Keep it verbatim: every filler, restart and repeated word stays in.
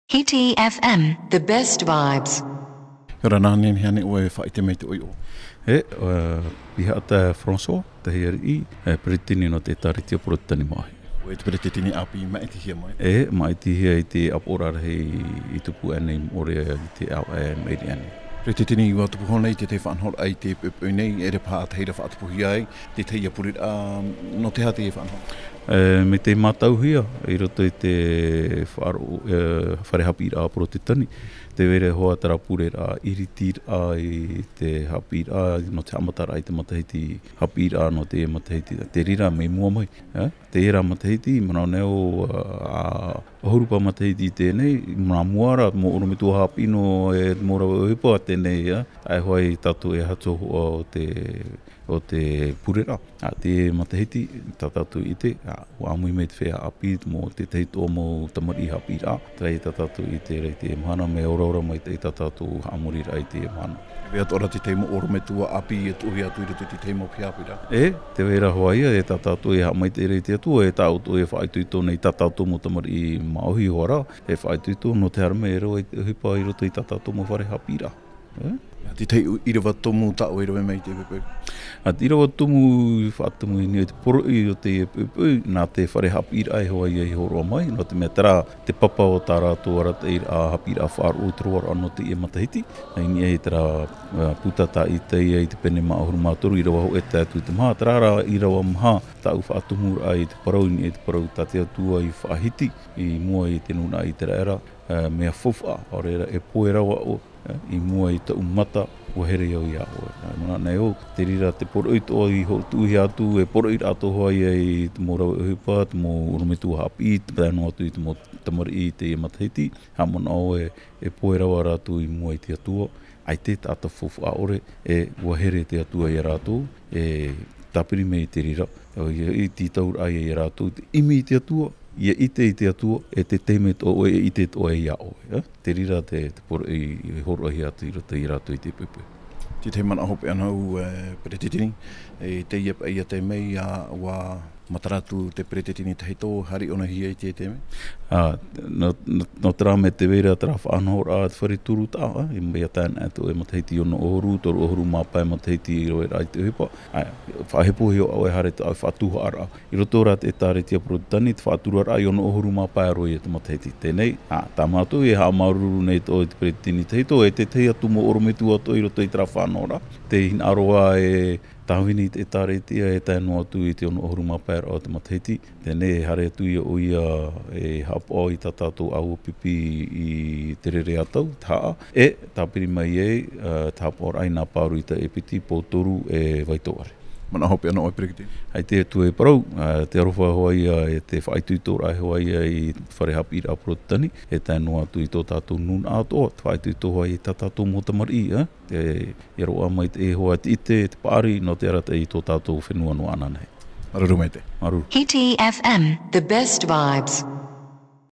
Hiti F M, the best vibes. Ora na, nehenehe ānei ʻoe e faʻaʻite mai i te ʻoiʻoi? E, ʻo, ʻeiaha tātou e François, tahi ariʻi, e, peretiteni nō te ʻĒtārētia Porotetani Māʻohi. ʻOe te peretiteni ʻāpī, māʻitihia mai? E, māʻitihia i te ʻāpoʻoraʻa rahi i tupu aʻenei, ʻore i te ao e maʻiri aʻenei. Peretiteni, ʻua tupu hoʻi nei te, te faʻanahoraʻa i te poʻipoʻi nei, ʻere paha ʻa tahi ra faʻatupuhia ai, te tahi ia pureraʻa, nō te aha te faʻanaho? E, mai te mātauhia i roto i te faʻaroʻo, e, fare haʻapiʻiraʻa Porotetani, tē vai ra hoʻi terā pureraʻa, ʻiritiraʻa i te haʻapiʻiraʻa, nō te haʻamataraʻa i te matahiti haʻapiʻiraʻa nō te matahiti, te reira mai mua mai, e, terā matahiti, manaʻo nei au, ā, ʻahuru paha matahiti i teie nei, nā mua ra, mau ʻorometua haʻapiʻi noa e te mau rave ʻohipa teie nei, ā, ʻaita hoʻi tātou e aha te hōhoʻa o te, o te pureraʻa. Ā, teie matahiti, tā tātou i ʻite, ā, ʻua ʻāmui mai te feiā ʻāpī, mō te tahi atoʻa mau tamariʻi haʻapiʻiraʻa, terā ia tā tātou i ʻite ra i teie mahana, mea oraora maitaʻi tā tātou haʻamoriraʻa i teie mahana. Tē vai atoʻa ra te tahi mau ʻorometua ʻāpī e tuʻuhia atu i roto i te tahi mau piha haʻapiʻiraʻa? E, tē vai ra hoʻi ia, e tā tātou e haʻamaitaʻi ra i te Atua, e tāʻu atoʻa e faʻaitoito nei i tā tātou mau tamariʻi māʻohi hoʻi ra, e faʻaitoito nō te haere mai e rave i te ʻohipa i roto i tā tātou mau fare haʻapiʻiraʻa. E? Te tahi ʻīrava tumu tā ʻoe i rave mai i teie poʻipoʻi? Ā, te ʻīrava tumu i faʻatumu i niʻa i te poroʻi o teie poʻipoʻi, nā te fare haʻapiʻiraʻa hoʻi ia i hōroʻa mai, nō te mea terā te papa o tā rātou arataʻiraʻa haʻapiʻiraʻa faʻaroʻo i te roaraʻa nō teie matahiti, i niʻa i terā, ā, puta tāʻitahi i te pene mā ʻahuru mā toru, ʻīrava hōʻē tae atu i te maha, terā rā ʻīrava maha tāʻu faʻatumuraʻa i te parau, i niʻa i te parau tā te Atua i faʻahiti i mua i te nūnaʻa ʻĪteraʻera, ā, mea faufaʻa, ʻaore rā e pohe rahi ʻoe, ā, i mua i tōʻu mata, ʻua here au iā ʻoe. Ā, manaʻo nei au, te reira te poroʻi atoʻa i hō-, tuʻuhia atu, e poroʻi rā atoʻa hoʻi ia i te mau rave ʻohipa, te mau ʻorometua haʻapiʻi, tae noa atu i te mau tamariʻi i teie matahiti, haʻamanaʻo e, e pohe rahi rātou i mua i te Atua, ʻaita e taʻata faufaʻa ʻore, e ʻua here te Atua iā rātou, e tāpiri mai i te reira, ʻoia hoʻi, tītauraʻa iā rātou te ʻimi i te Atua, ʻia ʻite i te Atua, e te taime atoʻa ʻoe e ʻite atoʻa iā ʻoe, ā? Te reira te, te poroʻi i hōroʻahia atu i roto iā rātou i teie poʻipoʻi. Te tahi manaʻo hopeʻa nō au, e, peretiteni, e, teie paʻi ia tae mai, ā, ʻua matara atu te peretiteni tahito, haere ʻōnahia i te, te mea? Ā, nō, nō, nō terā mea tē vai ra terā faʻanahoraʻa, te fare turutaʻa, ā, i mea tāna atu e matahiti ono ʻahuru, toru ʻahuru mā pae matahiti i rave ra i te ʻohipa. Ā, faʻahepohia ʻoe haere te faʻatuhaʻaraʻa. I roto rā te ʻĒtārētia Porotetani, te faʻaturaraʻa i ono ʻahuru mā pae roa ia te matahiti. Teie nei, ā, tā mātou e haʻamāuruuru nei atoʻa i te peretiteni tahito, e te tahi atu mau ʻorometua atoʻa i roto i terā faʻanahoraʻa. Tē hinaʻaro ā e tāvini i te ʻĒtārētia e tae noa atu i te ono ʻahuru mā pae roa o te matahiti. Teie nei e haere atu ia ʻoia e haʻapaʻo i tā tātou ʻāua pipi i Te Rereatau, Tahaʻa, e tāpiri mai ai, ā, te haʻapaʻoraʻa i nā pārurita e piti, Poutouru e Vaitoʻare. Manaʻo hopeʻa nō ʻoe, peretiteni? ʻAita atu e parau, ā, te aroha hoʻi ia, e te faʻaitoitoraʻa hoʻi ia i te fare haʻapiʻiraʻa Porotetani, e tae noa atu i tō tātou nūnaʻa atoʻa, te faʻaitoito hoʻi i tā tātou mau tamariʻi, ā, e, e roaʻa maitaʻi hoʻi te ʻite, te paʻari, nō te arataʻi i tō tātou fenua noa anaʻe. Māuruuru maitaʻi. Māuruuru. Hiti F M, the best vibes.